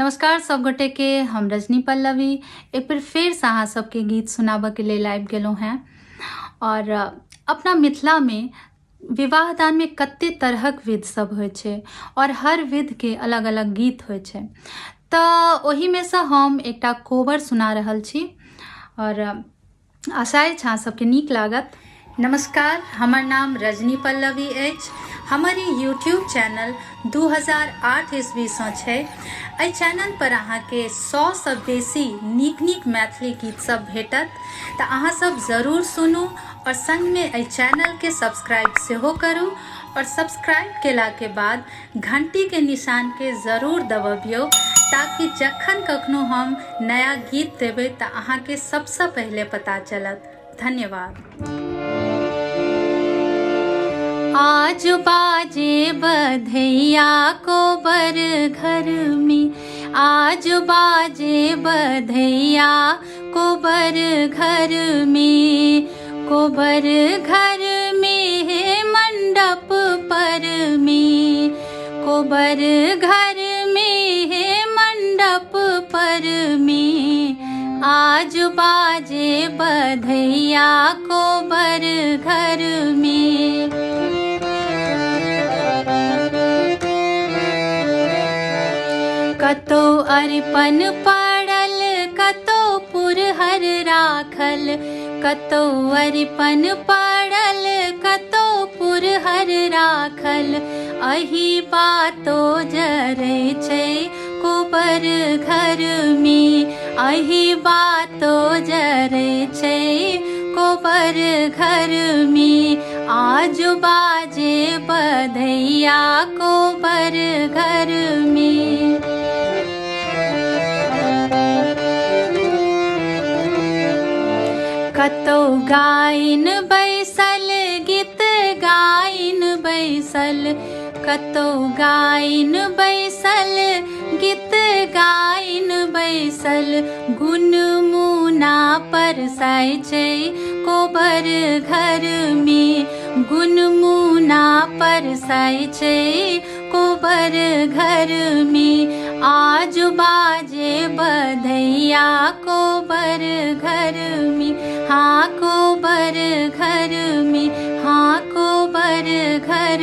नमस्कार सब गोटे के, हम रजनी पल्लवी एक बेर फेरसँ अहाँ सबके गीत सुनाबऽके लेल आबि गेलहुँ हेँ। आओर अपना मिथिलामे विवाह दानमे कते तरहक विध सब होइ छै आओर हर विधके अलग अलग गीत होइ छै, तऽ ओहिमे सँ हम एकटा कोबर सुना रहल छी आओर आशा अछि अहाँ सबके नीक लागत। नमस्कार, हमर नाम रजनी पल्लवी अछि। हमर ई यूट्यूब चैनल 2008 ईस्वीसँ छै। एहि चैनल पर अहाँके 100सँ बेसी नीक नीक मैथिली गीत सब भेटत, तऽ अहाँ सब जरूर सुनू आओर सङ्गमे एहि चैनलके सब्सक्राइब सेहो करू आओर सब्सक्राइब केलाके बाद घंटीके निशानके जरूर दबबियौ ताकि जखन कखनो हम नया गीत देबै तऽ अहाँके सबसँ पहिले पता चलत। धन्यवाद। आज बाजे बधैया कोबर घर में, आज बाजे बधैया कोबर घर में, कोबर घर में मंडप पर में, कोबर घर में मंडप पर में, आज बाजे बधैया कोबर घर में। कतो अरिपन पड़ल कतो पुरहर राखल, कतो अरिपन पड़ल कतो पुरहर राखल, अही बातो जरै छै कोबर घर में, अही बातो जरै छै कोबर घर में, आज बाजे बधैया कोबर घर में। कतौ गाइन बैसल गीत गाइन बैसल, कतौ गाइन बैसल गीत गाइन बैसल, गुन मुना परसाइ छै कोबर घर में, गुन मुना परसाइ छै कोबर घर में, आज बाजे बधैया कोबर घर में, हाँ कोबर घर में, हाँ कोबर घर